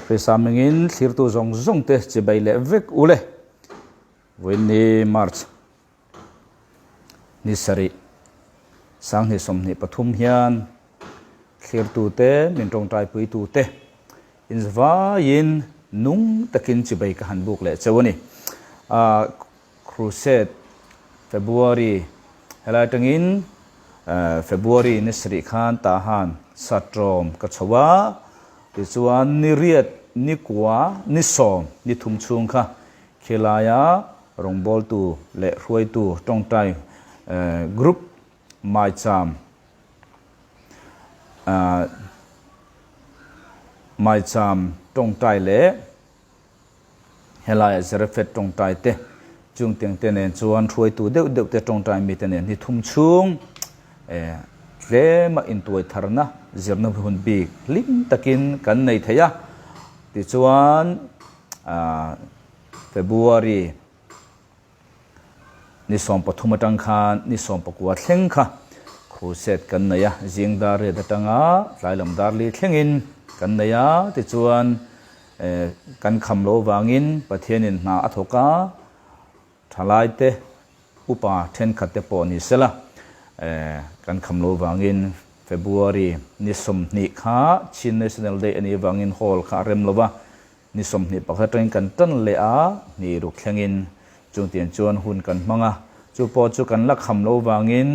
Krista hmingin thlirtu zawng zawng te chibai leh vek u le. Vawiinni March ni sarih sanghnih 23 hian thlirtu te min tawngtaipui tu te inzvaiin nung takin chibai ka han buk leh cheu a ni. Crusade February helai atangin February ni sarih khan tah han Satrawm ka chho a, tichuan ni riat, ni kua, ni sawm, ni thum chhung kha khilaia rawngbawltu leh hruaitu tawngtai group maicham maicham tawngtai leh Helaiah Zarephath tawngtai te, chung tiang te nen chuan hruaitu deuh deuh te tawngtai mite nen hi thum chhung tlema intuai tharna zirna hun bik hlim takin kan nei thei a. Tichuan February Ni 13 atang khan ni 19 thleng kha crusade kan nei a, zing dar riat atanga tlai lam dar li thlengin kan nei a, tichuan kan kham loh avangin Pathianin hna a thawk a, thalaite upa thenkhat te pawh ni sela kan kham loh avangin February ni 20 kha Chin National Day a nih avangin hall kha a rem lo va, Ni 21 atangin kan tan leh a, ni ruk thlengin chungtiang chuan hun kan hmang a, chu pawh chu kan la kham lo vangin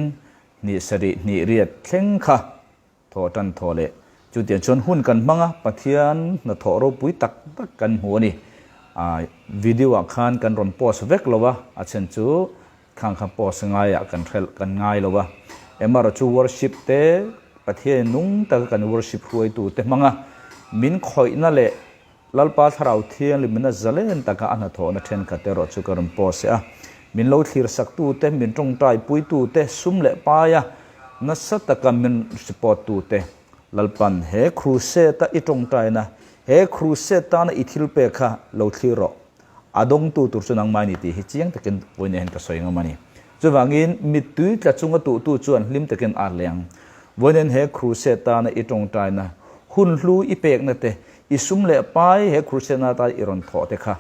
ni sarih hnih riat thleng kha thawh tan thawh leh chutiang chuan hun kan hmang a, Pathian hnathawh ropui tak tak kan hmu a ni. Video ah khan kan rawn post vek lo a, a then chu khang kha post ngaiah kan hrelh kan ngai lo a, emerah chu worship te Pathian nung taka kan worship hruaitu te hmang a, min khawihna leh Lalpa Thlarau Thianghlim a zalen taka a hnathawhna thenkhat erawh chu ka rawn post a, min lo thlir sak tu te, min tawngtai pui tu te, sum leh paia nasa taka min support tu te, Lalpan he crusade a i tawngtaina, he crusade tana i thil pek kha lo thlir rawh. A dawngtu tur chu nangmah ni tih hi chiang takin vawiin hian ka sawi ngam a ni. Chuvangin mittui tla chunga tuhtu chuan hlim takin a leng. Vawiin he crusade tana i tawngtaina, hun hlu i pekna te, i sum leh pai he crusade na atan i rawn thawh te kha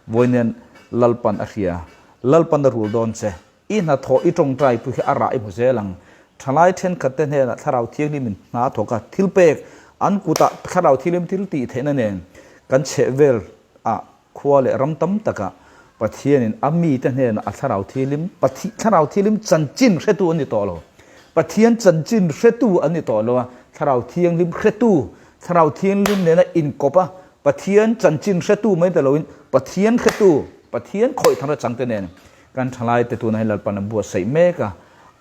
vawiin Lalpan a hria. Lalpan a rul dawn che. I hnathawh i tawngtai pui hi a rah i hmu zel ang. Thalai thenkhat te hnenah Thlarau Thianghlim in hna thawk a, thilpek an kutah Thlarau Thianghlim thil tih theihna nen kan chheh vel ah Khua leh ram tam takah Pathianin a mite hnenah a Thlarau Thilim, Pathi, Thlarau Thilim chanchin hretu an ni tawh lo. Pathian chanchin hretu an ni tawh lo a, Thlarau Thianghlim hretu, Thlarau Thianghlim nena inkawp a, Pathian chanchin hretu mai ta loin Pathian hretu, Pathian khawih thar changte nen kan thalaite tunah hian Lalpan a buatsaih mek a.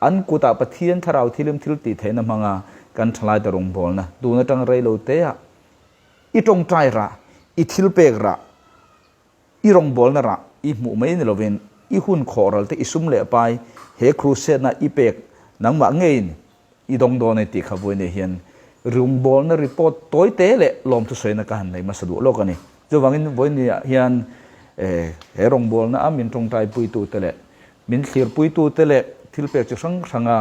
An kutah Pathian Thlarau Thilim thil tih theihna hmanga kan thalaite rawngbawlna tun atang rei lo teah I tawngtai rah, i thil pek rah, i rawngbawlna rah i hmuh mai ni lovin i hun khawhral te i sum leh pai he crusade-na i pek nangmah ngeiin i dawng dawn e tih kha vawiin hian rawngbawlna report tawi te leh lawmthu sawina ka han nei hmasa duh lawk a ni. Chuvangin vawiin hian he rawngbawlna a min tawngtaipuitute leh min thlirpuitute leh thil pek chi hrang hranga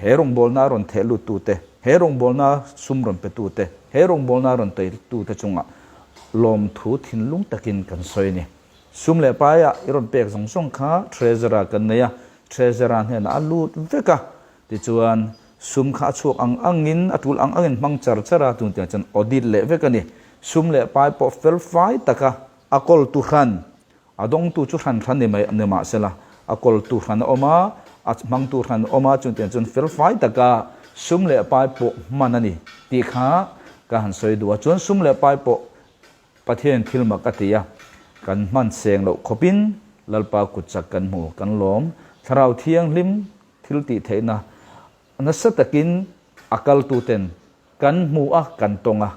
He rawngbawlna rawn theh luttute, he rawngbawlna sum rawn petute, he rawngbawlna rawn teitute chungah lawmthu thinlung takin kan sawi a ni. Sum leh paiah i rawn pek zawng zawng kha Treasurer kan nei a, Treasurer hnenah a lut vek a, tichuan sum kha a chhuak ang angin, a tul ang angin hmang char char a, tuntiang chuan audit leh vek a ni. Sum leh pai pawh fel fai taka a kawltu hran A dawngtu chu hran hran ni mai ni mahsela, a kawltu hran a awm a, a hmangtu hran a awm a, chutiang chuan felfai taka sum leh pai pawh hman a ni tih kha ka han sawi duh a. Chuan sum leh pai pawh Pathianin thil mak a ti a, kan hman seng loh khawpin Lalpa kut chak kan hmu, kan lawm. Thlarau Thianghlim thil tih theihna nasa takin a kaltuten Kan hmu a, kan tawng a,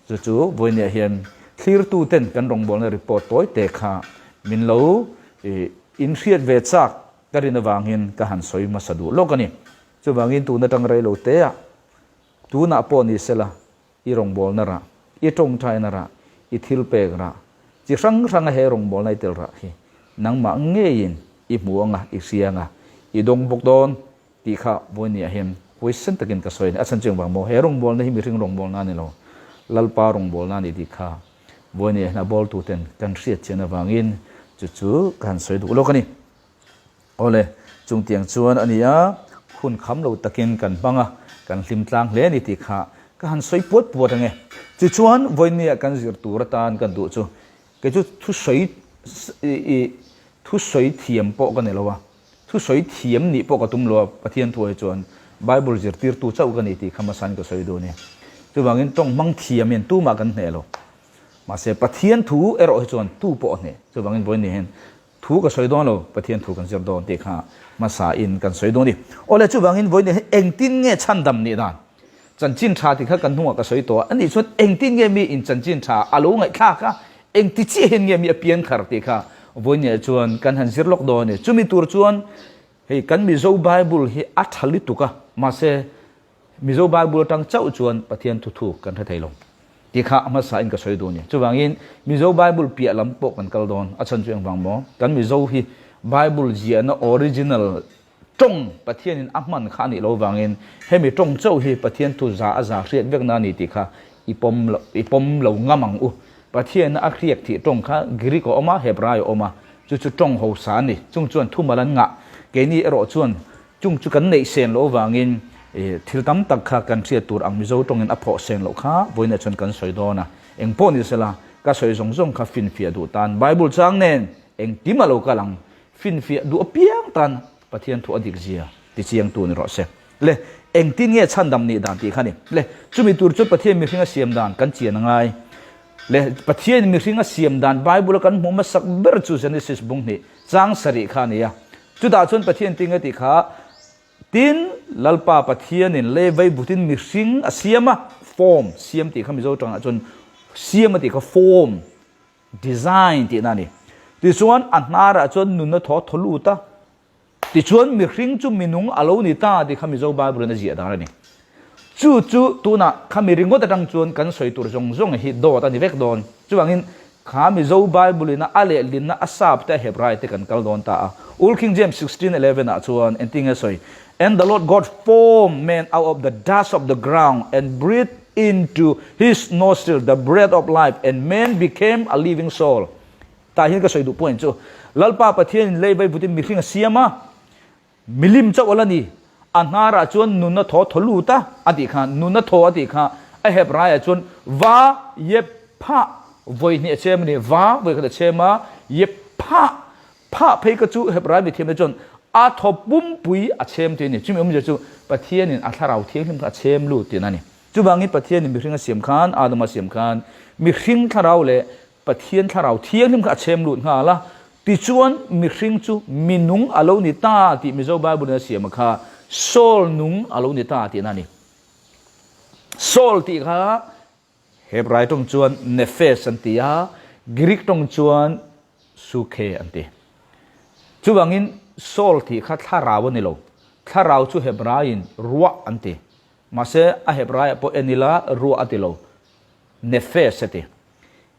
chu chu vawinia hian thlirtuten kan rawngbawlna report tawi te kha min lo inhriat ve chak ka rin avangin ka han sawi hmasa duh lawk a ni. Chuvangin tun atang rei lo te ah, tunah pawh ni sela i rawngbawlna rah, i tawngtaina rah, i thil pek rah, chi hrang hranga he rawngbawlna i tel rah hi nangmah ngeiin i hmu anga, i hria anga, i dawng bawk dawn Tih kha vawinia hian huaisen takin ka sawi a ni. A chhan chu engvang maw? He rawngbawlna hi mihring rawngbawlna a ni lo. Lalpa rawngbawlna a ni tih kha. Vawinia hian a bawltuten kan hriat chian avangin chu chu ka han sawi duh lawk a ni. Awle, chungtiang chuan a ni a, hun kham lo takin kan hmang a, kan hlim tlang hle a ni tih kha ka han sawi puat puat ang e. Tichuan, vawinia kan zir tur atan kan duh chu, kei chu thusawi i thusawi thiam pawh ka ni lo a, thusawi thiam nih pawh ka tum lo a, Pathian thu ai chuan Bible zirtirtu chauh ka ni tih kha hmasain ka sawi duh a ni. Chuvangin tawng hmang thiam hian tumah kan hneh lo. Mahse, Pathian thu erawh hi chuan tu pawh a hneh. Chuvangin vawiin hian Thu ka sawi dawn lo, Pathian thu kan zir dawn tih kha hmasa in kan sawi dawn a ni. Awle chuvangin vawiin hi engtin nge chhandam nih dan? Chanchin tha tih kha kan hnungah ka sawi tawh a, anih chuan engtin nge mi in chanchin tha a lo ngaihthlak a, engti chiah hian nge mi a pian thar tih kha vawiin chuan kan han zir lawk dawn a ni. Chumi tur chuan hei kan Mizo Bible hi a tha lutuk a, mahse Mizo Bible atang chauh chuan Pathian thu thuk kan hre thei lo tih kha a hmasa in ka sawi duh a ni. Chuvangin Mizo Bible piah lam pawh kan kal dawn. A chhan chu engvang maw? Kan Mizo hi Bible ziahna original tawng Pathianin a hman kha a nih loh vangin hemi tawng chauh hi Pathian thu za a za hriat vekna a ni tih kha i pawm lo i pawm lo ngam ang u. Pathiana a hriak thih tawng kha Greek a awm a, Hebrai a awm a, chu chu tawng hosa a ni. Chung chuan thumal an ngah. Keini erawh chuan Chung chu kan neih sen loh avangin thil tam tak kha kan hriat tur ang Mizo tawngin a phawh sen loh kha vawiinah chuan kan sawi dawn a. Eng pawh ni sela, ka sawi zawng zawng kha finfiah duh tan Bible chang nen engkim a lo kal ang. Finfiah duh apiang tan Pathian thu a dik zia ti chiangtu ni rawh se. Le, engtin nge chhandam nih dan tih kha ni. Le, chumi tur chuan Pathian mihring a siam dan kan chian a ngai. Le, Pathian mihring a siam dan Bible a kan hmuh hmasak ber chu Genesis bung hnih chang sarih kha a ni a. Chutah chuan Pathian tinge tih kha, Tin, Lalpa Pathianin lei veivutin mihring a siam a, form, siam tih kha Mizo tangah chuan siam a tih kha form, design tihna a ni. Tichuan a hnarah chuan nunna thaw thaw lut a, tichuan mihring chu minung a lo ni ta tih kha Mizo Bible-in a ziah dan a ni. Chu chu tunah khami ringawt atang chuan kan sawi tur zawng zawng hi dawt a ni vek dawn. Chuvangin kha Mizo Bible ina a lehlinna a sap te a Hebrai te kan kal dawn ta a. Old King James 16:11 ah chuan engtin nge sawi? And the Lord God formed man out of the dust of the ground and breathed into his nostril the breath of life and man became a living soul. Tah hian ka sawi duh point chu Lalpa Pathianin lei vaivutin mihring a siam a, Milim chauh a la ni. A hnarah chuan nunna thaw thaw lut a, a tih kha. Nunna thaw a tih kha a hep raiah chuan va yep phah vawi hnih a chem a ni. Va vawi khat a chem a, yep phah phah phei kha chu hep rai mithiamte chuan a thaw pumpui a chem tih a ni. Chumi awmzia chu Pathianin a thlarau thianghlim kha a chem lut tihna a ni. Chuvangin Pathianin mihring a siam khan, Adama siam khan mihring thlarau leh Pathian thlarau thianghlim kha a chhem lut nghal a, tichuan mihring chu minung a lo ni ta tih Mizo Bible in a siam a kha Saul nung a lo ni ta tihna a ni. Saul tih kha Hebrai tawng chuan Nephesh an ti a, Greek tawng chuan Sukhe an ti. Chuvangin Saul tih kha thlarau a ni lo, thlarau chu Hebraiin ruah an ti. Mahse a Hebraiah pawh en ila ruah a ti lo, Nephesh a ti.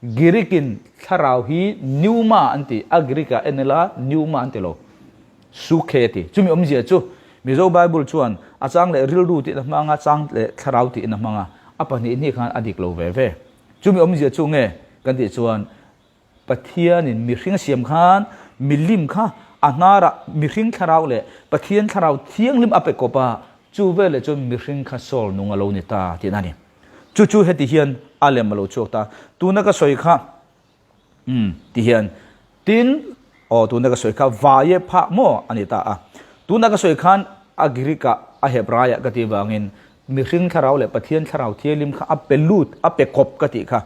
Greek-in thlarau hi pneuma an ti, a Greek-ah en ila pneuma an ti lo, sukhe a ti. Chumi awmzia chu Mizo Bible chuan a chang leh rilru tiin a hmang a, chang leh thlarau tiin a hmang a, a pahnih hnih khan a dik lo ve ve. Chumi awmzia chu nge kan tih chuan Pathianin mihring a siam khan milim kha a hnarah mihring thlarau leh Pathian thlarau thianghlim a pe kawp a, chu veleh chuan mihring kha sawl nung a lo ni ta tihna a ni. Chu chu heti hian a lem a lo chhuak ta. Tuna ka sawi kha, umm, ti hian, tin, aw, tuna ka sawi kha vaie phah maw a ni ta a. Tuna ka sawi khan a Greek-ah, a Hebraiah ka tih vangin mihring thlarau leh Pathian thlarau thianghlim kha a pe lut, a pe kawp ka tih kha.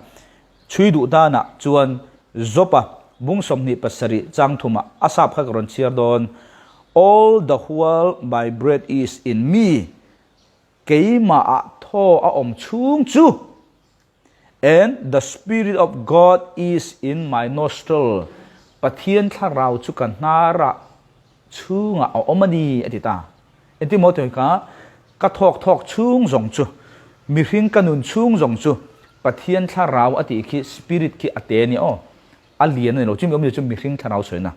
Chhui duh danah chuan Job-a bung 27 chang thumah a sap kha ka rawn chhiar dawn, All the while my breath is in me. Keimahah thaw a awm chhung chu And the spirit of God is in my nostril, Pathian thlarau chu ka hnarah chhungah a awm a ni, a ti ta. Engtin maw tih kha, ka thawk thawk chhung zawng chu, mihring ka nun chhung zawng chu Pathian thlarau a tih khi spirit khi a te a ni aw, a lian a ni lo. Chumi awmzia chu mihring thlarau sawina.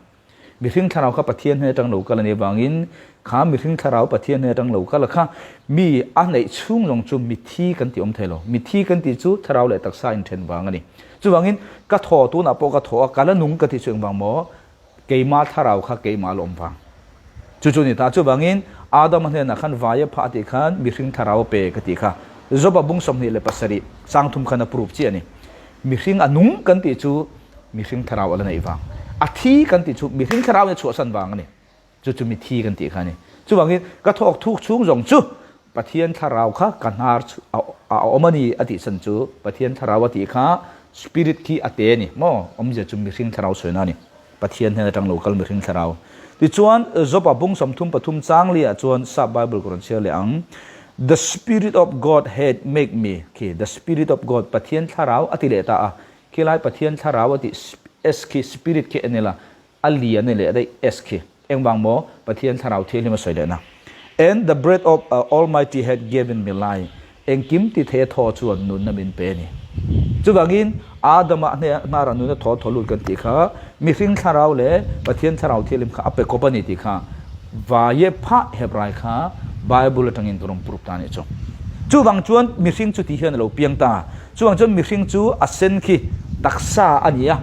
Mihring thlarau kha Pathian hnen atang lo kal a nih avangin kha mihring thlarau Pathian hnen atang lo kal a kha mi a neih chhung zawng chu mithi kan ti awm thei lo. Mithi kan tih chu thlarau leh taksa inthen vang a ni. Chuvangin ka thaw tunah pawh ka thaw a, ka la nung ka tih chu engvang maw? Keimah thlarau kha keimah la awm vang. Chu chu a ni ta. Chuvangin Adama hnenah khan vaia phah a tih khan mihring thlarau a pe ka tih kha Joba bung 27 sangthum khan a proof chiah a ni. Mihring a nung kan tih chu mihring thlarau a la neih vang. A thi kan tih chu mihring thlarau in a chhuahsan vang a ni. Chu chu mithi kan tih kha a ni. Chuvangin ka thawk thuk chhung zawng chu Pathian thlarau kha ka hnar a awm a ni a tih chhan chu Pathian thlarau a tih kha spirit khi a te a ni maw? Awmzia chu mihring thlarau sawina a ni. Pathian hnen atang lo kal mihring thlarau. Tichuan Job-a bung 33 chang liah chuan Sap Bible ka rawn chhiar leh ang. The spirit of God had make me khi the spirit of God Pathian thlarau a ti leh ta a. Khilai Pathian thlarau a tih S khi spirit khi en ila a lian a leh daih S khi. Engvang maw? Pathian thlarau thianghlim a sawi lehna. And the breath of Almighty had given me life, Engkim ti thei a thaw chuan nunna min pe a ni. Chuvangin, Adama hnara nunna thaw thaw lut kan tih kha mihring thlarau leh Pathian thlarau thianghlim kha a pe kawp a ni tih kha vaie phah Hebrai kha Bible atangin ka rawn proof ta a nih chu. Chuvang chuan mihring chu ti hian a lo piang ta. Chuvang chuan mihring chu a sen khi taksa a ni a.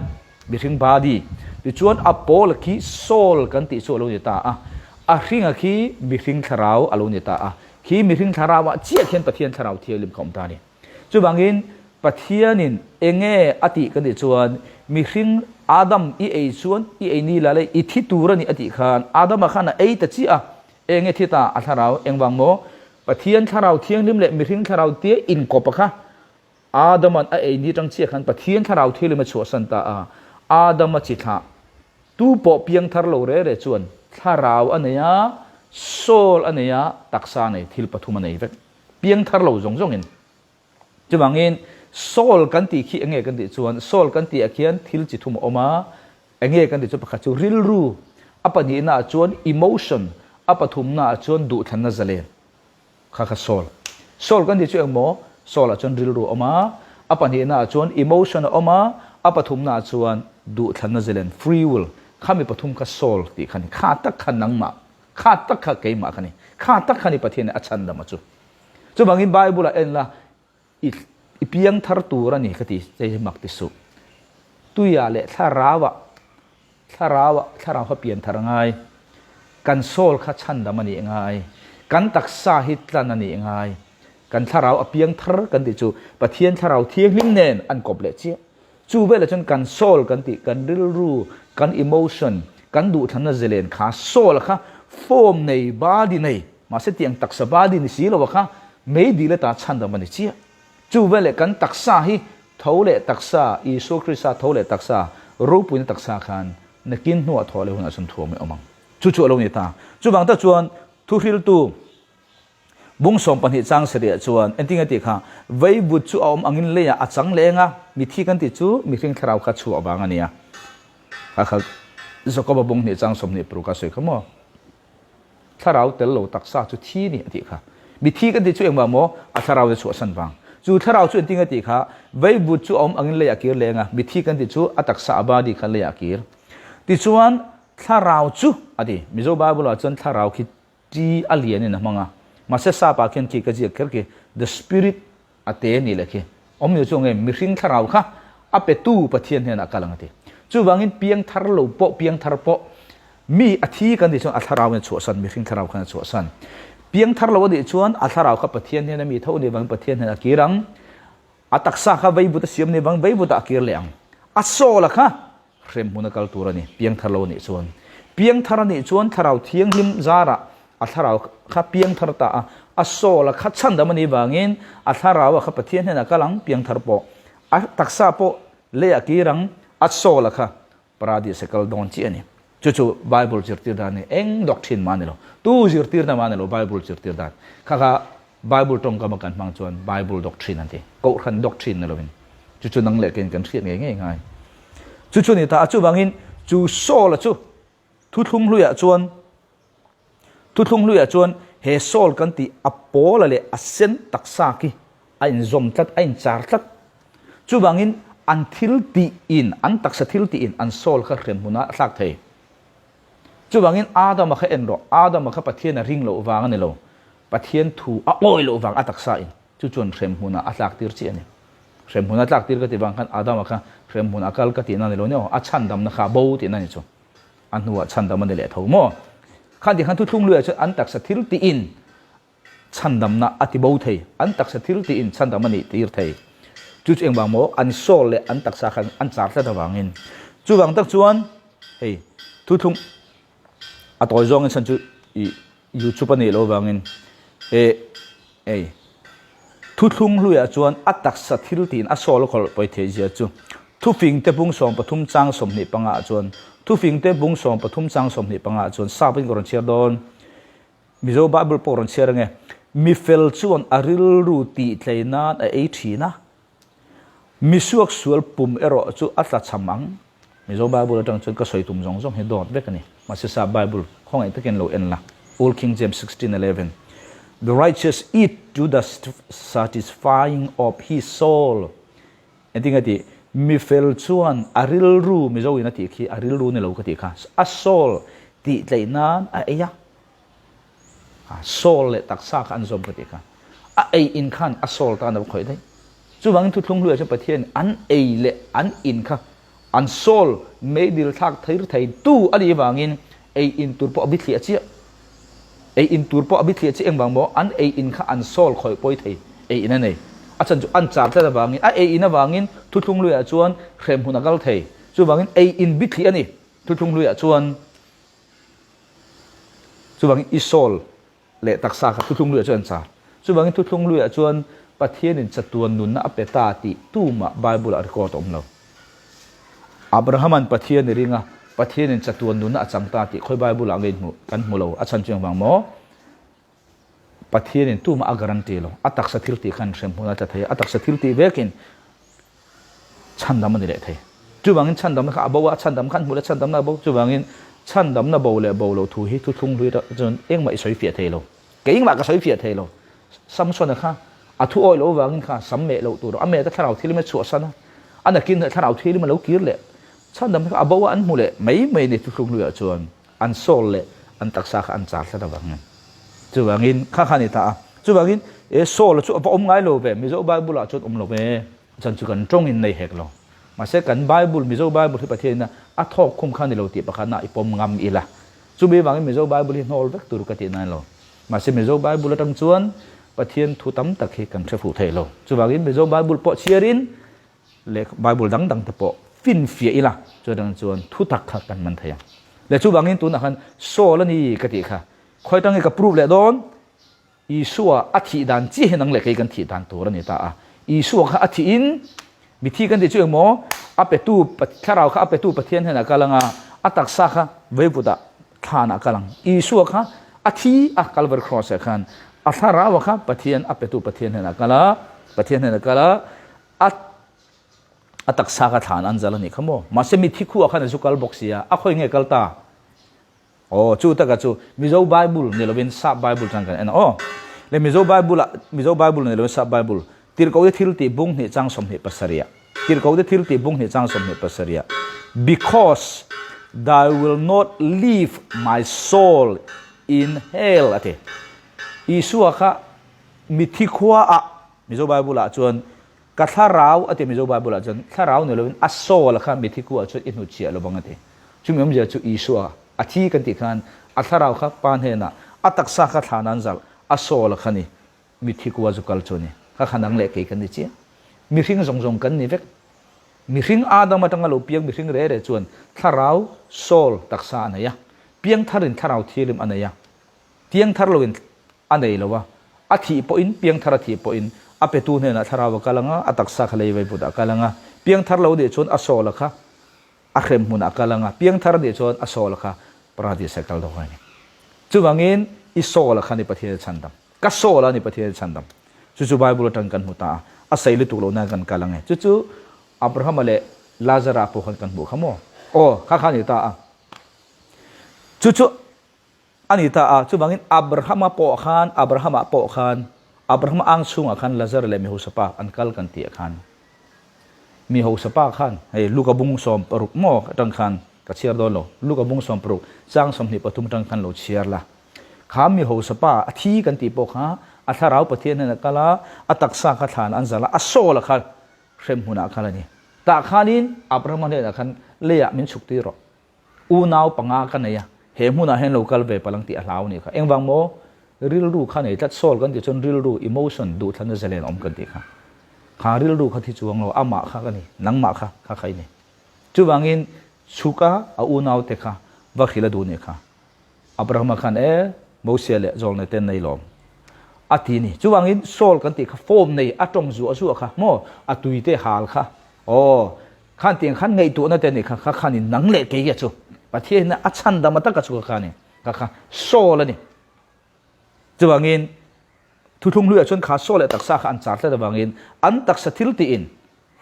Mihring body. Tichuan a pawl khi soul kan tih chu a lo ni ta a, a hringa khi mihring thlarau a lo ni ta a, khi mihring thlarauah chiah khian Pathian thlarau thianghlim kha a awm ta a ni. Chuvangin Pathianin enge a tih kan tih chuan mihring Adam i ei chuan i ei ni la le i thi tur a ni a tih khan Adama khan a ei ta chiah a, enge thi ta a thlarau engvang maw Pathian thlarau thianghlim leh mihring thlarau tia inkawp a kha Adama'n a ei ni tang chiah khan Pathian thlarau thilim a chhuahsan ta a. Adama chi thlah tu pawh piang thar lo re re chuan thlarau a nei a, soul a nei a, taksa a nei, thil pathum a nei vek. Piang thar lo zawng zawngin. Chuvangin soul kan tih khi enge kan tih chuan soul kan tih ah khian thil chi thum a awm a, enge kan tih chuan pakhat chu rilru, a pahnihna ah chuan emotion, a pathumna ah chuan duhthlanna zalen. Kha kha soul. Soul kan tih chu eng maw? Soul ah chuan rilru a awm a, a pahnihna ah chuan emotion a awm a, a pathumna ah chuan duhthlanna zelen, free will, kha mi pathum kha soul tih kha ni. Kha tak kha nangmah, kha tak kha keimah kha ni. Kha tak kha ni Pathian in a chhandam a chu. Chuvangin Bible ah en la, i i piang thar tur a ni ka ti che hi mak ti suh. Tuiah leh thlarauah, thlarauah, thlarau kha pian thar a ngai. Kan soul kha chhandam a nih ngai. Kan taksa hi tlan a nih ngai. Kan thlarau a piang thar kan tih chu Pathian thlarau thianghlim nen an kawp leh chiah. Chu velah chuan kan soul kan tih, kan rilru, kan emotion, kan duhthlanna zelen kha soul kha form nei, body nei, mahse tiang taksa body ni si lo a kha mei dil ata chhandam a ni chiah. Chu veleh kan taksa hi tho leh taksa, Isua Krista tho leh taksa, ropuina taksa khan nakin hnuah thawh leh hunah chuan thuam i awm ang. Chu chu a lo ni ta. Chuvang tak chuan thuhriltu Bung 12 chang sarih ah chuan entinge tih kha veivut chu a awm angin leiah a chang leng a, mithi kan tih chu mihring thlarau kha chhuah vang a nia. Kha kha Jakoba bung hnih chang 26 a sawi kha maw? Thlarau tel lo taksa chu thi ni a tih kha. Mithi kan tih chu engvang maw? A thlarau te chhuahsan vang. Chu thlarau chu entinge tih kha veivut chu a awm angin leiah a kir leng a, mithi kan tih chu a taksa a body kha leiah a kir. Tichuan thlarau chu a ti. Mizo Bible ah chuan thlarau khi Ti a lian in a hmang a, mahse sap ah khian khi ka ziak kher khi the spirit a te ni leh khi awm ni chu nge mihring thlarau kha a pe tu Pathian hnenah kal ang a ti. Chuvangin piang thar lo pawh piang thar pawh mi a thi kan tih chuan a thlarau in a chhuahsan mihring thlarau khan a chhuahsan. Piang thar lo a nih chuan a thlarau kha Pathian hnena mi tho a nih vangin Pathian hnenah a kir ang. A taksa kha veivut a siam nih vangin veivut ah a kir leh ang. A soul a kha Hremhmun a kal tur a ni, piangthar lo a nih chuan. Piangthar a nih chuan thlarau thianghlim zarah a thlarau kha piangthar ta a, a soul a kha chhandam a nih vangin a thlarau a kha Pathian hnenah kal ang, piangthar pawh a taksa pawh lei ah kir ang, a soul a kha paradis a kal dawn chiah a ni. Chu chu Bible zirtir dan a ni, eng doctrine mah a ni lo, tu zirtirna mah a ni lo Bible zirtir dan kha kha Bible tawngkam a kan hmang chuan Bible doctrine an ti. Kohhran doctrine ni lovin. Chu chu nang leh keiin kan hriat ngei ngei ngai. Chu chu ni ta a, chuvangin chu Saul-a chu thuthlung hluiah chuan thuthlung hluiah chuan he Saul kan tih a pawla leh a sen taksa khi a inzawm tlat, a inchar tlat. Chuvangin an thil tih in, an taksa thil tih in an Saul kha hremhmunah a thlak thei. Chuvangin Adama kha en rawh, Adama kha Pathian a ring loh vang a ni lo, Pathian thu a awi loh vang a taksa in chu chuan hremhmunah a tlak tir chiah a ni. Hremhmun a tlak tir ka ti vang khan Adama kha hremhmun a kal ka tihna a ni lo nia aw, a chhandamna kha a bo tihna a ni chu. A hnuah chhandam a ni leh tho maw? Khan ti khan thuthlung luiah chuan an taksa thil tiin chhandamna a ti bo thei, an taksa thil tiin chhandam a nih tir thei. Chu chu engvang maw? An soul leh an taksa khan an char tlat avangin. Chuvang tak chuan hei thuthlung a tawi zawngin chhan chu i YouTube a nih loh avangin e ei thuthlung hluiah chuan a taksa thil tiin a soul a khawlh pawi theih zia chu thufingte bung 13 chang 25 ah chuan thufingte bung 13 chang 25 ah chuan sap in ka rawn chhiar dawn. Mizo Bible pawh rawn chhiar ange, Mi fel chuan a rilru tih tlei nan a ei thin a, mi suaksual pum erawh chu a tlachham ang. Mizo Bible atang chuan ka sawi tum zawng zawng hi dawt vek a ni. Mahse sa Bible khawngaih takin lo en la, Old King James 16:11, The righteous eat to the satisfying of his soul. Engtin nge tih? Mi fel chuan a rilru, Mizo in a tih khi a rilru ni lo ka tih kha, a soul tih tleih nan a ei a. Soul leh taksa kha an zawm ka tih kha. A ei in khan a soul tan a va khawih daih. Chuvangin thuthlung hluiah chuan Pathian an ei leh an in kha an soul meidil thlak thir thei tu a nih vangin ei in tur pawh a bithliah chiah. Ei in tur pawh a bithliah chiah engvang maw? An ei in kha an soul khawih pawi thei ei in a nei. A chhan chu an char tlat avangin a ei in avangin thuthlung hluiah chuan hremhmun a kal thei. Chuvangin ei in bithliah a ni thuthlung hluiah chuan. Chuvangin i soul leh taksa kha thuthlung luiah chuan an char. Chuvangin thuthlung luiah chuan Pathianin chatuan nunna a pe ta tih tumah Bible-ah record a awm lo. Abrahama'n Pathian i ring a, Pathianin chatuan nunna a chang ta tih khawi Bible-ah nge inhmuh? Kan hmu lo. A chhan chu engvang maw? Pathianin tumah a guarantee lo. A taksa thil tih khan hremhmun a tla thei a, a taksa thil tih vekin chhandam a ni leh thei. Chuvangin chhandamna kha a bo a, chhandam kha an hmuh leh chhandamna a bo. Chuvangin chhandamna bo leh bo loh thu hi thuthlung hlui atang chuan engmah i sawi fiah thei lo. Kei engmah ka sawi fiah thei lo. Samsona kha a thu awih loh avangin kha sam meh loh tur a meh te thlarau thilim a chhuahsan a, a nakin thlarau thilim a lo kir leh. Chhandamna kha a bo a, an hmu leh mai mai ni thuthlung hluiah chuan. An soul leh an taksa kha an char tlat avangin. Chuvangin kha kha a ni ta a. Chuvangin e soul chu a va awm ngai lo ve, Mizo Bible ah chuan awm lo ve. Chan chu kan tawng in nei hek lo. Mahse kan Bible, Mizo Bible hi Pathian in a thawk khum kha ni lo tih pakhatna i pawm ngam ila. Chumi vangin Mizo Bible hi hnawl vek tur ka tih nan lo. Mahse Mizo Bible atang chuan Pathian thu tam tak hi kan hre fuh thei lo. Chuvangin Mizo Bible pawh chhiar in leh Bible dang dang te pawh finfiah ila chuan chuan thu tak kha kan man thei ang. Leh chuvangin tunah khan Saul a ni ka tih kha khawi atang nge ka prove leh dawn? Isua a thih dan chiah hi nang leh kei kan thih dan tur a ni ta a. Isua kha a thih in mithi kan tih chu engmaw a petu thlarau kha a petu Pathian hnenah kal anga a taksa kha veivutah thlanah kal ang. Isua kha a thi a Calvary cross ah khan a thlarau kha Pathian a petu Pathian hnenah kal a Pathian hnenah kal a A a taksa kha thlan an zal a nih kha maw? Mahse mithi khuah khan a zu kal bawk sia, a khawi nge kal ta? Aw, chu taka chu Mizo Bible ni lovin Sap Bible chuan kan en a aw. Le Mizo Bible ah Mizo Bible ni lovin Sap Bible Tirhkohte thil tih bung hnih chang 27 ah Tirhkohte thil tih bung hnih chang 27 ah Because thou will not leave my soul in hell a ti. Isua kha mithi khua ah Mizo Bible ah chuan ka thlarau a ti Mizo Bible ah chuan thlarau ni lovin a soul kha mithi ku ah chuan i hnutchhiah lovang a ti. Chumi awmzia chu Isua a thi kan tih khan a thlarau kha Pa hnenah a taksa kha thlan an zalh a soul kha ni mithi ku a zu kal chu a ni. Kha kha nang leh kei kan ni chiah. Mihring zawng zawng kan ni vek. Mihring Adam atanga lo piang mihring re re chuan thlarau, soul, taksa a nei a. Piangtharin thlarau thilim a nei a. Piangthar loin a nei lo a, a thih pawhin, piangthar a thih pawhin a petu hnenah thlarau a kal ang a, a taksa kha lei vaivut ah a kal ang a, piangthar lo nih chuan a soul a kha a hrem hmunah a kal ang a, piangthar nih chuan a soul a kha paradis ah a kal dawn a ni. Chuvangin i soul a kha ni Pathian a chhandam. Ka soul a ni Pathian a chhandam. Chu chu Bible atang kan hmu ta a, a sei lutuk loh nan kan kal ang e. Chu chu Abrahama leh Lazara pawh khan kan hmuh kha maw? Aw, kha kha a ni ta a. Chu chu A ni ta a, chuvangin Abrahama pawh khan, Abrahama pawh khan, Abrahama ang chhungah khan Lazara leh Mihosapa an kal kan tih ah khan, Mihosapa khan, hei Luka bung 60 maw atang khan. Ka chhiar dawn lo. Luka bung 60 chang 23 atang khan lo chhiar la. Kha mi hausa pa a thi kan tih pawh kha a thlarau Pathian hnenah kal a, a taksa kha thlan an zalh a, a soul a kha hrem hmunah kal a ni. Tah khanin Abrahama hnenah khan leiah min chhuk tir rawh. Unau panga ka nei a, he hmunah hian lo kal ve palh ang tih a hlau a nih kha. Engvang maw? Rilru kha nei tlat. Soul kan tih chuan rilru, emotion, duhthlanna zalen awm kan tih kha. Kha rilru kha thi chuang lo, amah kha ka ni, nangmah kha kha kha i ni. Chuvangin chhuka a unaute kha va hrilh a duh nih kha. Abrahama khan e, Mosia leh Zawlnei te an nei lawm a ti ni. Chuvangin Saul kan tih kha form nei a tawng zuah zuah kha maw a tui te hal kha aw khan tiang khan ngaihtuahna te nih kha kha khanin nang leh kei a chu Pathian hian a chhandam a taka chu kha kha a ni kha kha Saul a ni. Chuvangin thuthlung hluiah chuan kha Saul leh taksa kha an char tlat avangin an taksa thil tiin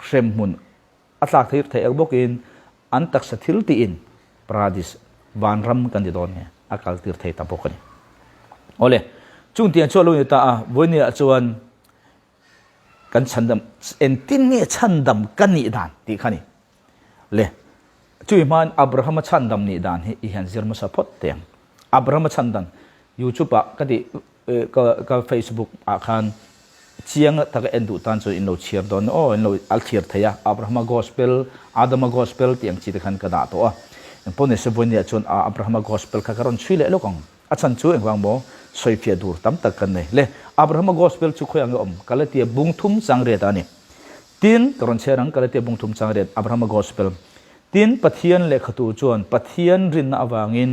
hremhmun A tlak theih theih ang bawkin an taksa thil tiin paradis, vanram kan ti dawn nge, a kal tir thei ta bawk a ni. Awle, chung tiang chu a lo ni ta a, vawinia chuan kan chhandam, engtin nge chhandam ka nih dan tih kha ni. Le, chui hmain Abrahama chhandam nih dan hi i hian zir hmasa phawt teh ang. Abrahama chhandam, YouTube ah ka tih Ka ka Facebook ah khan chiang taka en duh tan chuan in lo chhiar dawn aw in lo al thlir thei a Abrahama Gospel Adama Gospel tih ang chi te khan ka dah tawh a engpawh ni se vawinia chuan Abrahama Gospel kha ka rawn chhui leh lawk ang a chhan chu engvang maw sawifiah dur tam tak kan nei le Abrahama Gospel chu khawiah nge awm Galatia bung thum chang riat a ni tin ka rawn chhiar ang Galatia bung thum chang riat Abrahama Gospel Tin, Pathian lehkhatu chuan Pathian rinna avangin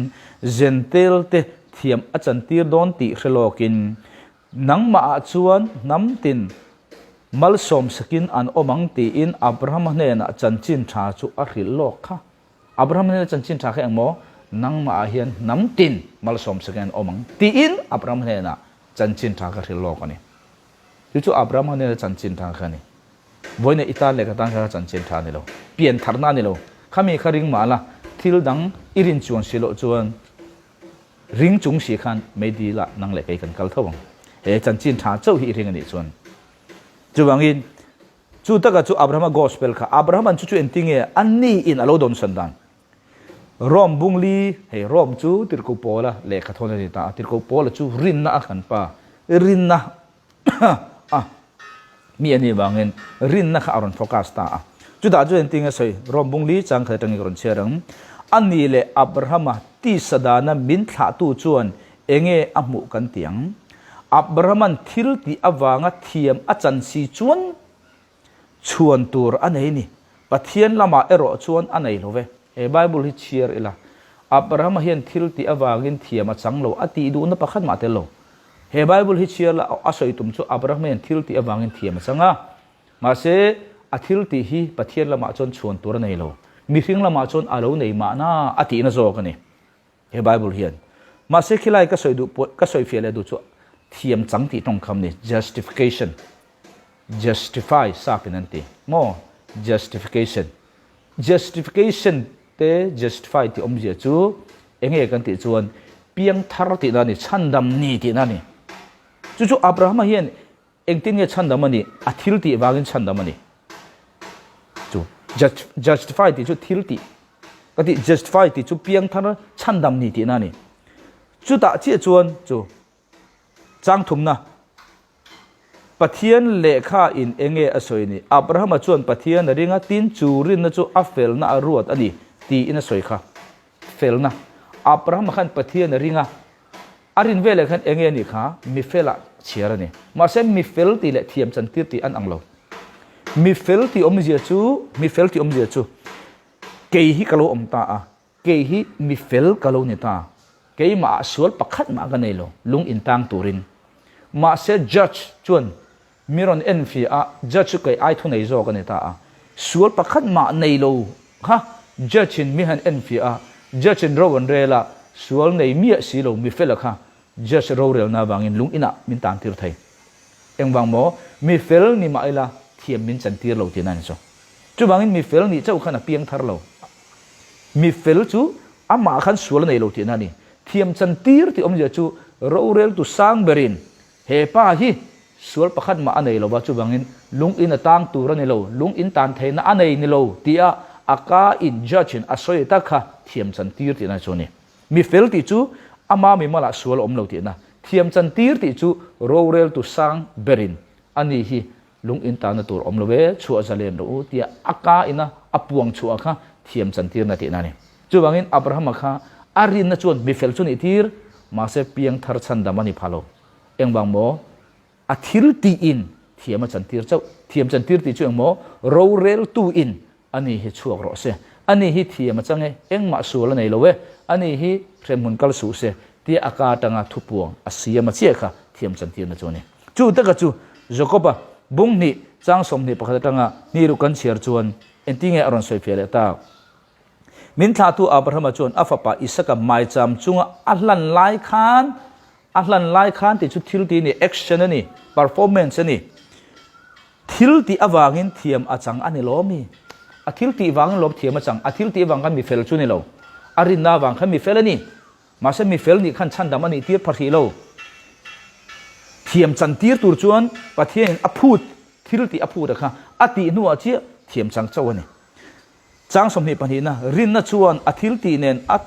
Jentail te thiam a chantir dawn tih hre lawkin, Nangmahah chuan hnam tin malsawm sakin an awm ang tiin Abrahama hnenah chanchin tha chu a hrilh lawk kha. Abrahama hnena chanchin tha kha eng maw? Nangmahah hian hnam tin malsawm sakin an awm ang tiin Abrahama hnenah chanchin tha kha hrilh lawk a ni. Chu chu Abrahama hnena chanchin tha kha a ni. Vawiin i tan leh ka tan kha chanchin tha a ni lo. Pian tharna a ni lo. Khami kha ring mah la, thil dang i rin chuan si loh chuan ring chung si khan meidil ah nang leh kei kan kal tho ang. He chanchin tha chauh hi i ring a nih chuan. Chuvangin, chu taka chu Abrahama Gospel kha, Abrahama'n chu chu engtinge a niin a lo dawnsan dan? Rome bung li, hei Rome chu Tirhkoh Paula lehkha thawn a ni ta a, Tirhkoh Paula chu rinna a kan pa, rinna a mi a nih vangin rinna kha a rawn focus ta a. Chutah chuan engtin nge sawi? Rome bung li chang khat atangin ka rawn chhiar ang. A ni leh Abrahama tisa dana min thlahtu chuan enge a hmuh kan ti ang? Abrahama'n thil tih avanga thiam a chan si chuan chhuan tur a nei ni. Pathian lamah erawh chuan a nei lo ve. He Bible hi chhiar ila, Abrahama hian thil tih avangin thiam a chang lo, a tih duhna pakhat mah tel lo. He Bible hi chhiar la, a sawi tum chu Abrahama hian thil tih avangin thiam a chang a. Mahse, a thil tih hi Pathian lamah chuan chhuan tur a nei lo. Mihring lamah chuan a lo nei mahna a tihna zawk a ni. He Bible hian. Mahse khilai ka sawi duh pawh ka sawi fiah leh duh chu thiam chang tih tawngkam ni, justification. Justify sap in an ti maw? Justification. Justification te justify tih awmzia chu enge kan tih chuan piangthar tihna a ni, chhandam ni tihna a ni. Chu chu Abrahama hian Engtin nge chhandam a nih? A thil tih vangin chhandam a ni. Chu justify tih chu thil tih ka tih justify tih chu piangthar chhandam ni tihna a ni. Chutah chiah chuan chu chang thumna Pathian lehkha in enge a sawi ni? Abrahama chuan Pathian a ring a, tin chu rinna chu a felna a ruat a ni tiin a sawi kha. Felna. Abrahama khan Pathian a ring a, A rin veleh khan enge anih kha mi felah chhiar a ni. Mahse mi fel tih leh thiam chantir tih an ang lo. Mi fel tih awmzia chu, mi fel tih awmzia chu kei hi ka lo awm ta a, kei hi mi fel ka lo ni ta, keimah ah sual pakhat mah ka nei lo, lung intang turin. Mahse judge chuan Mi rawn en fiah a, judge chu kei ai thu nei zawk a ni ta a. Sual pakhat mah nei lo kha judge in mi han en fiah a, judge in ro an rel a, sual nei miah si lo mi fela kha judge rorelna avangin lung inah min tan tir thei. Engvang maw? Mi fel ni mah ila thiam min chan tir lo tihna a ni chu. Chuvangin mi fel nih chauh khan a piang thar lo. Mi fel chu amah khan sual a nei lo tihna a ni. Thiam chan tir tih awmzia chu roreltu sang berin He pa hi sual pakhat mah a nei lo va, chuvangin lung in a tang tur a ni lo, lung in tan theihna a nei ni lo tia a ka in judge in a sawi tak kha. thiam chantir tihna chu a ni. Mi fel tih chu ama mimalah sual a awm lo tihna. Thiam chantir tih chu roreltu sang berin a ni hi lung in tanna tur awm lo e, chhuah zalen rawh u tia a ka ina a puang chhuah kha thiam chantirna tihna a ni. Chuvangin Abrahama kha a rinna chuan mi fel chu nih tir, mahse piangthar chhandam a ni pha lo. Engvang maw? A thil tiin thiam a chantir chauh. Thiam chantir tih chu engmaw? Roreltu in a ni hi chhuak rawh se. A ni hi thiam a chang e, engmah sual a nei lo e, a ni hi hremhmun kal suh se tia a ka atanga thupuang a siam a chiah kha thiam chantirna chu a ni. Chu taka chu Jakoba bung hnih chang 21 atanga hnih ruk kan chhiar chuan engtinge a rawn sawifiah leh tak? Min thlahtu Abrahama chuan a fapa Isaka maicham chunga a hlan lai khan, a hlan lai khan tih chu thil tih a ni, action a ni, performance a ni. Thil tih avangin thiam a chang a ni lo mi? A thil tih vangin lawm thiam a chang, a thil tih avang khan mi fel chu ni lo. A rinna avang khan mi fel a ni. Mahse mi fel nih khan chhandam a nih tir pha hrih lo. Thiam chan tir tur chuan Pathianin a phut, thil tih a phut a kha a tih hnuah chiah thiam chang chauh a ni. Chang 22 na, Rinna chuan a thil tih nen a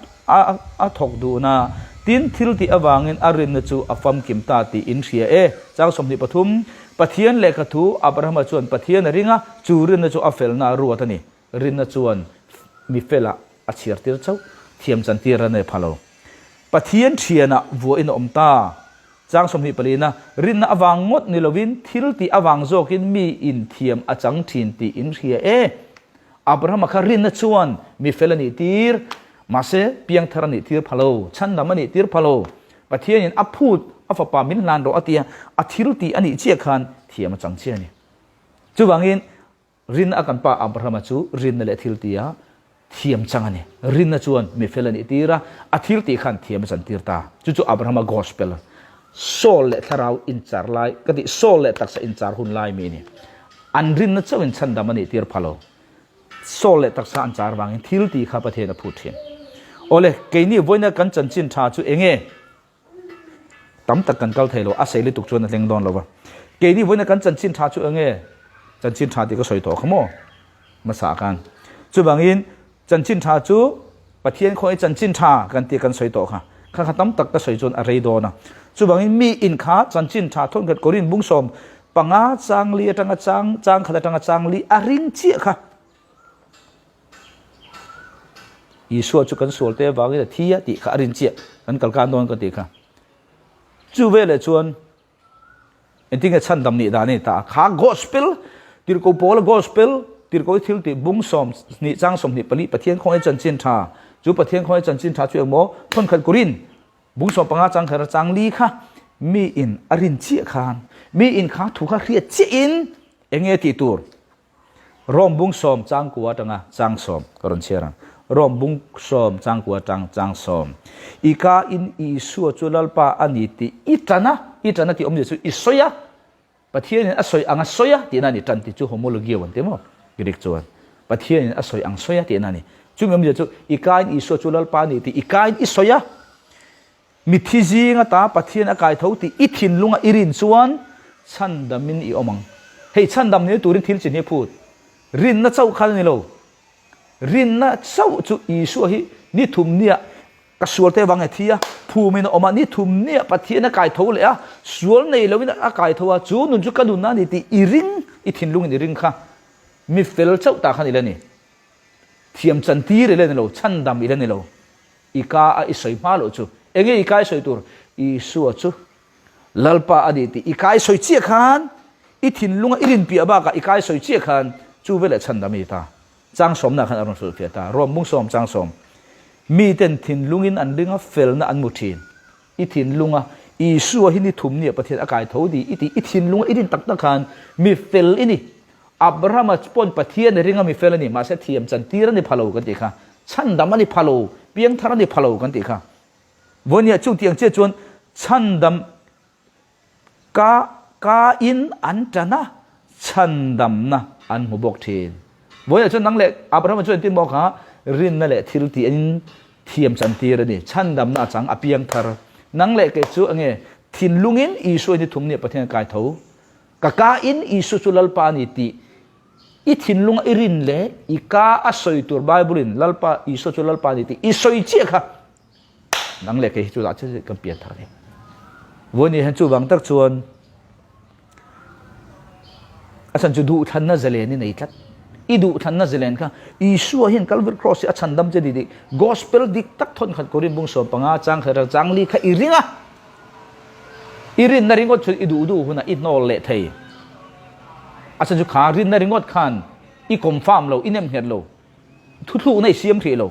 a thawk duhna, tin thil tih avangin a rinna chu a famkim ta tih in hria e. Chang 23, Pathian lehkha thu, Abrahama chuan Pathian a ring a, chu rinna chu a felna a ruat a ni. Rinna chuan mi felah a chhiar tir chauh, thiam chan tir a nei pha lo. Pathian thianah vuahin a awm ta. Chang 24 na, Rinna avang ngawt ni lovin thil tih avang zawkin mi in thiam a chang thin tih in hria e. Abrahama kha rinna chuan mi fel a nih tir, mahse piangthar a nih tir pha lo, chhandam a nih tir pha lo. Pathianin a phut, a fapa min hlan rawh a tia, a thil tih a nih chiah khan thiam a chang chiah a ni. Chuvangin rinna a kan pa Abrahama chu rinna leh thil tia thiam chang a ni. Rinna chuan mi fel a nih tir a, a thil tih khan thiam a chan tir ta. Chu chu Abrahama gospel, soul leh thlarau inchar lai, ka tih soul leh taksa inchar hun lai mi a ni. An rinna chauhin chhandam a nih tir pha lo. Soul leh taksa an char vangin thil tih kha Pathian a phut thin. Awle, keini vawiina kan chanchin tha chu enge? Tam tak kan kal thei lo, a sei lutuk chuan a tleng dawn lo va. Keini vawiina kan chanchin tha chu enge? Chanchin tha tih ka sawi tawh kha maw? Hmasa khan. Chuvangin chanchin tha chu Pathian khawngaih chanchin tha kan tih kan sawi tawh kha. Kha kha tam tak ka sawi chuan a rei dawn a. Chuvangin mi in kha chanchin tha thawnkhat Korin bung 15 chang li atanga chang chang khat atanga chang li a ring chiah kha. Isua chu kan sual te avangin a thi a tih kha a rin chiah kan kal kan dawn ka tih kha. Chu veleh chuan engtinge chhandam nih dan a ni ta a, kha gospel tirhkoh Paula gospel tirhkoh thil tih bung 20 chang 24 Pathian khawngaih chanchin tha chu Pathian khawngaih chanchin tha chu engmaw thawnkhat Korin bung 15 chang khat chang li kha mi in a rin chiah khan mi in kha thu kha hriat chiah in enge tih tur Rom bung sawm chang kua atanga chang sawm ka rawn chhiar ang. Rom bung sawm chang kua atang chang sawm. I ka in Isua chu Lalpa a ni tih i tan a, i tan a tih awmzia chu i sawi a, Pathianin a sawi ang a sawi a tihna a ni. Tan tih chu homologio an ti maw Greek chuan. Pathianin a sawi ang sawi a tihna a ni. Chumi awmzia chu i ka in Isua chu Lalpa a ni tih i ka in i sawi a, Mithi zing ata Pathian a kai tho tih i thinlunga i rin chuan chhandamin i awm ang. Hei chhandam ni turin thil chi hnih phut. Rinna chauh khan a ni lo. Rinna chauh chu Isua hi ni thum nia ka sual te vang e thi a, phumin a awm a, ni thum nia Pathian a kai tho leh a, sual nei loin a kai tho a, chu nun chu ka nunna a ni tih i ring, i thinlungin i ring kha mi fel chauh ta khan i la ni. Thiam chantir i la ni lo, chhandam i la ni lo. I ka a i sawi hma loh chu enge i kai sawi tur? Isua chu Lalpa a ni tih i kai sawi chiah khan i thinlunga i rin piah bakah i kai sawi chiah khan chu veleh chhandam i ni ta. Chang sawmna khan a rawn hrilhfiah ta. Rom bung sawm chang sawm. Miten thinlungin an ringa felna an mu thin. I thinlunga Isua hi ni thum nia Pathian a kai tho di i tih i thinlunga i rin tak tak khan mi fel i ni. Abrahama pawn Pathian i ringa mi fel a ni, mahse thiam chan tir a ni pha lo kan tih kha. Chhandam a ni pha lo, piangthar a ni pha lo kan tih kha. Vawinia chutiang chiah chuan chhandam Ka ka in an tan a, chhandamna an hmu bawk thin. Vawiinah chuan nang leh Abrahama chuan engtin maw kha rinna leh thil tih in thiam chantir a ni. Chhandamna a chang a piang thar. Nang leh kei chu enge thinlungin Isua hi ni thum nia Pathian a kai tho. Ka ka in Isua chu Lalpa a ni tih. I thinlunga i rin leh i ka a sawi tur Bible in Lalpa Isua chu Lalpa a ni tih i sawi chiah kha nang leh kei hi chu lah chiah kan pian thar a ni. Vawiin hian chuvang tak chuan a chhan chu duhthlanna zalen i nei tlat. I duhthlanna zalen kha Isua hian Calvary Cross hi a chhandam che tih Gospel dik tak thawnkhat Korin bung 15 chang khat atang chang li kha i ring a. I rinna ringawt chu i duh duh hunah i hnawl leh thei. A chhan chu kha rinna ringawt khan i confirm lo, i nem nghet lo. Thuthlukna i siam hrih lo.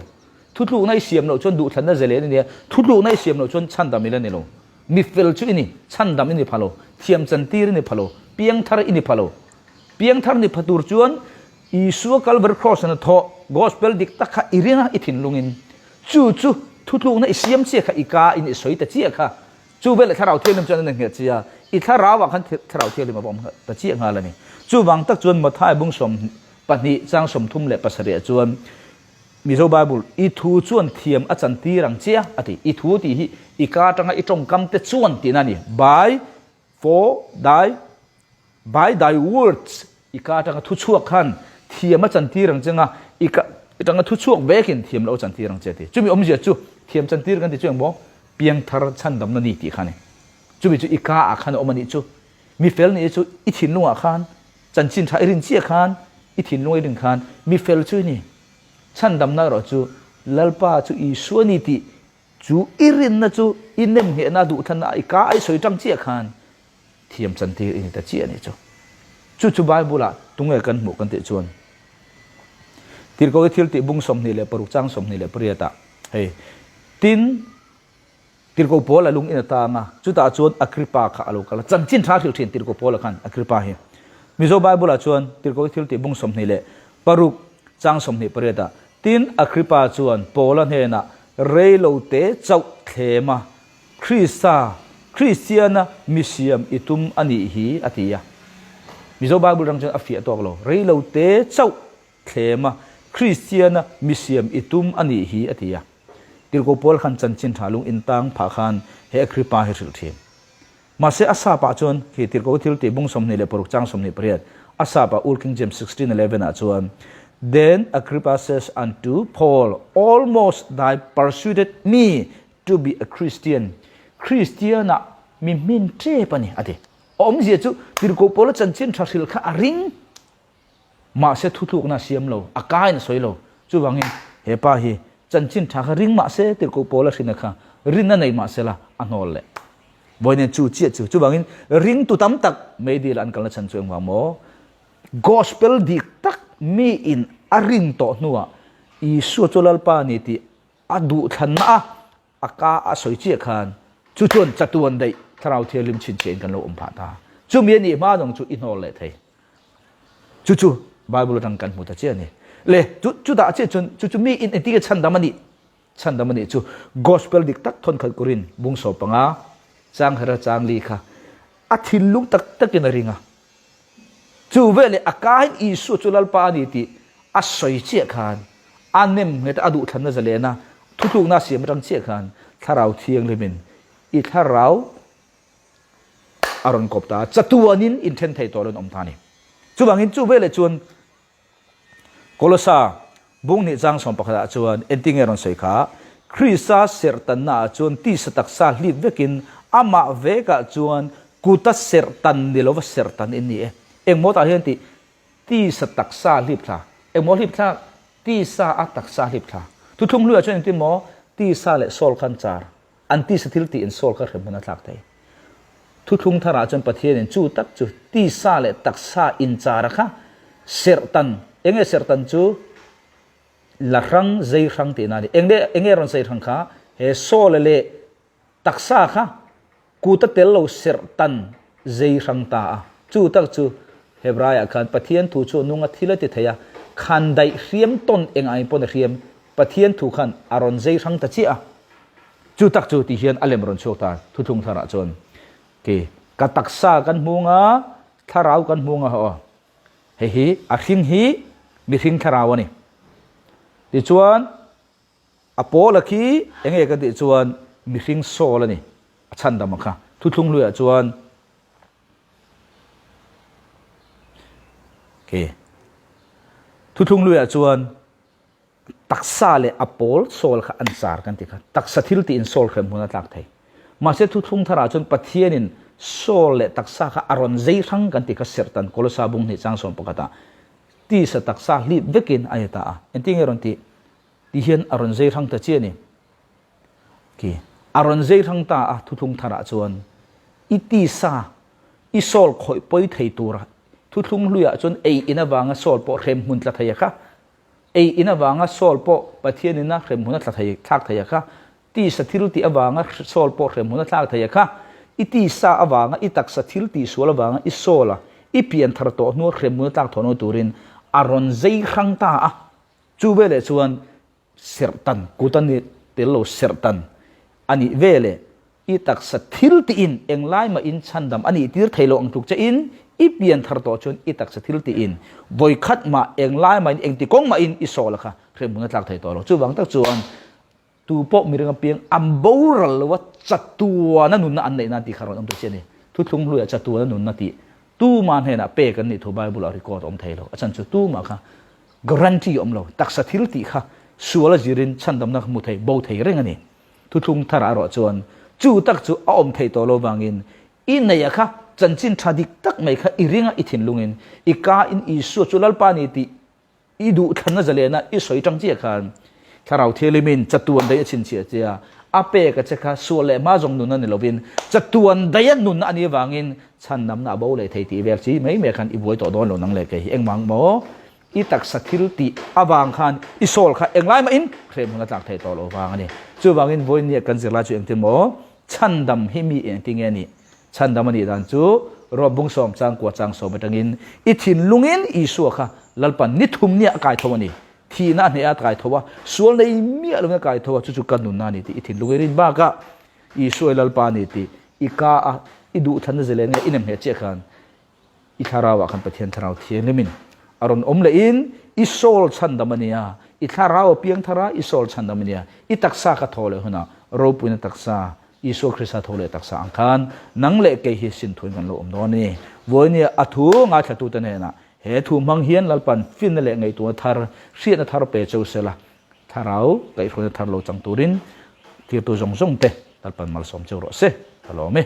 Thuthlukna i siam loh chuan duhthlanna zalen i nia. Thuthlukna i siam loh chuan chhandam i la ni lo. Mi fel chu i ni, chhandam i ni pha lo, thiam chantir i ni pha lo, piangthar i ni pha lo. Piangthar ni pha tur chuan Isua Calvary Cross a thawh Gospel dik tak kha i ring a, i thinlungin. Chu chu thutlukna i siam chiah kha i ka in i sawi ta chiah kha. Chu veleh Thlarau Thianghlim chuan an innghet chiah a, i thlarauah khan Thlarau Thianghlim a va awm ta chiah nghal a ni. Chuvang tak chuan Mathai bung 12 chang 37 ah chuan Mizo Bible, I thu chuan thiam a chantir ang che a, a ti. I thu tih hi i ka atanga i tawngkam te chuan tihna a ni. By, for, thy, by thy words, i ka atanga thu chhuak khan thiam a chantir ang che nga, i ka atanga thu chhuak vekin thiam loh a chantir ang che a ti. Chumi awmzia chu thiam chantir kan ti chu engmaw? Piangthar chhandamna ni tih kha a ni. Chumi chu i ka ah khan a awm a nih chu. Mi fel nih chu i thinlungah khan Chanchin tha i rin chiah khan, i thinlung i rin khan mi fel chu i ni. Chhandamna erawh chu Lalpa chu Isua ni tih chu i rinna chu i nemnghehna duhthlanna i ka a i sawi tang chiah khan thiam chantir i ni ta chiah a nih chu. Chu chu Bible-ah tunge kan hmuh kan tih chuan Tirhkoh i thil tih bung 26 chang 28 ah hei tin Tirhkoh Paul a lung in a tang a, chutah chuan Agrippa kha a lo kal a, chanchin tha hrilh thin Tirhkoh Paul-a khan Agrippa hi. Mizo Bible-ah chuan Tirhkoh thil tih bung 26 chang 28 ah, Tin, Agrippa chuan Paul-a hnenah rei lo te chauh thlem a, Krista, Kristiana mi siam i tum a nih hi, a ti a. Mizo Bible rang chuan a fiah tawk lo, rei lo te chauh thlem a, Kristiana mi siam i tum a nih hi, a ti a. Tirhkoh Paul khan chanchin tha lung intang phah khan he Agrippa hi hrilh thin. Mahse a sap ah chuan khi Tirhkoh thil tih bung 26 chang 28 a sap ah Old King James 16:11 ah chuan Then Agrippa says unto Paul, Almost thy persuaded me to be a Christian. Kristian ah mi hmin tep a ni, a ti. A awmzia chu Tirhkoh Paula chanchin tha hrilh kha a ring. Mahse thutlukna a siam lo, a kain a sawi lo. Chuvangin he pa hi chanchin tha kha ring mahse tirhkoh Paula hrina kha rinna nei mahse la a hnawl leh. Vawi nen chu chiah chu. Chuvangin ringtu tam tak meidil an kalna chhan chu engvang maw? Gospel dik tak miin a rin tawh hnuah Isua chu Lalpa a ni tih a duhthlanna a A ka a sawi chiah khan chu chuan chatuan daih Thlarau Thianghlim chhinchhiahin kan lo awm phah ta. Chumi a nih hma zawng chu i hnawl leh thei. Chu chu Bible atang kan hmu ta chiah a ni. Le chu chutah chiah chuan chu chu mi in engtin nge chhandam a nih? Chhandam a nih chu Gospel dik tak thawnkhat kurin bung 15 chang hera chang li kha a thinlung tak takin a ring a. Chu veleh a kain Isua chu Lalpa a ni tih a sawi chiah khan a nem nghet a, a duhthlanna zalena thutlukna a siam atang chiah khan Thlarau Thianghlimin i thlarau a rawn kawp ta a, chatuanin inthen thei tawh lo in awm ta a ni. Chuvangin chu veleh chuan Kolosa bung hnih chang 11 ah chuan entinge rawn sawi kha? Krista serhtanna ah chuan tisa taksa hlip vekin amah vekah chuan kuta serhtan ni lova serhtan in ni e. Engmaw tah hian tih tisa taksa hlip thla? Engmaw hlip thla? Tisa a taksa hlip thla. Thuthlung hluiah chuan engtin maw tisa leh sawl khan char An tisa thil tih in Saul kha hremhmun a thlak thei. Thuthlung tharah chuan Pathianin chu tak chu tisa leh taksa inchara kha serhtan, enge serhtan chu la hrang, zei hrang tihna a ni. Enge, enge rawn zei hrang kha? He Saul leh taksa kha kuta tel lo serhtan zei hrang ta a. Chu tak chu Hebraiah khan Pathian thu chu nunga thil a ti thei a, khan daih hriam tawn eng ai pawn a hriam, Pathian thu khan a rawn zei hrang ta chiah a. Chu tak chu ti hian a lem rawn chhuak ta thuthlung tharah chuan ki ka taksa kan hmung a, thlarau kan hmung a aw. Hei hi a hring hi mihring thlarau a ni. Tichuan a pawl a khi enge kan tih chuan mihring soul a ni. A chhandam a kha. Thuthlung hluiah chuan ki. Thuthlung luiah chuan taksa leh a pawl soul kha an char kan ti kha. Taksa thil tiin soul hrem hmun a tlak thei. Mahse thuthlung tharah chuan Pathianin soul leh taksa kha a rawn zei hrang kan ti kha serhtan Kolosa bung hnih chang 11 ah tisa taksa hlip vekin a ni ta a. Engtin nge rawn tih? Ti hian a rawn zei hrang ta chiah a ni. Khi a rawn zei hrang ta a thuthlung tharah chuan i tisa i soul khawih pawi thei tura thuthlung hluiah chuan ei in avanga soul pawh hrem hmun tla thei a kha. Ei in avanga Saul pawh Pathian ina hremhmun a thla thei thlak thei a kha, tisa thil tih avanga Saul pawh hremhmun a thlak thei a kha, i tisa avanga i taksa thil tih sual avanga i Saul a i pian thar tawh hnua hremhmun a tlak thawhna turin a rawn zei hrang ta a. Chu veleh chuan serhtan kut a ni tel lo serhtan a nih veleh I taksa thil tiin englai mah in chhandam a nih tir thei lo ang tluk che in i pian thar tawh chuan i taksa thil tiin vawi khat mah englai mah in engti kawng mah in i sawl a kha hremhmun a tlak thei tawh lo. Chuvang tak chuan tu pawh miring apiang an boral lo a chatuana nunna an neih nan tih kha rawn awm ta chiah a ni. Thuthlung hluiah chatuana nunna tih tuma hnenah pek an nih thu Bible ah record a awm thei lo. A chhan chu tumah kha guarantee a awm lo. Taksa thil tih kha sual a zirin chhandamna hmu thei bo thei reng a ni. Thuthlung tharah erawh chuan chu tak chu a awm theih tawh lo vangin i neia kha chanchin tha dik tak mai kha i ringa i thinlungin i ka in Isua chu Lalpa ni tih i duhthlanna zalena i sawi tang chiah khan Thlarau Thianghlimin chatuan daih a chhinchhiah che a, a pek a che kha sual leh hma zawng nunna ni lovin chatuan daih a nunna a nih avangin chhandamna a bo leh thei tih vel chi mai mai khan i buai tawh dawn lo nang leh kei hi engmah maw? I taksa thil tih avang khan i sawl kha englai mahin hrem hun a tlak thei tawh loh vang a ni. Chuvangin vawinia kan zirlai chu engtin maw? Chhandam hi mi engtin nge a nih? Chhandam a nih dan chu Rom bung sawm changkua chang sawm atangin i thinlungin Isua kha Lalpan ni thum nia a kai tho a ni. Thihna a hneh a kai tho a, sual nei miah lovin a kai tho a, chu chu ka nunna a ni tih i thinlung i rin bakah Isua i Lalpa a ni tih i ka a i duhthlanna zelen nge i nem hneh chiah khan I thlarauah khan Pathian Thlarau Thianghlimin a rawn awm lehin i soul chhandam a nia, i thlarau a piang thar a, i soul chhandam a nia, i taksa ka thaw leh hunah ropuina taksa, Isua Krista tho leh taksa ang khan nang leh kei hi sinthuin kan lo awm dawn a ni. Vawinia a thu ngaithlatute hnenah he thu hmang hian Lalpan finna leh ngaihtuahna thar, hriatna thar pe cheu sela, thlarau kaihhruaina thar lo chang turin tirtu zawng zawngte Lalpan malsawm cheu rawh se. Ka lawm e.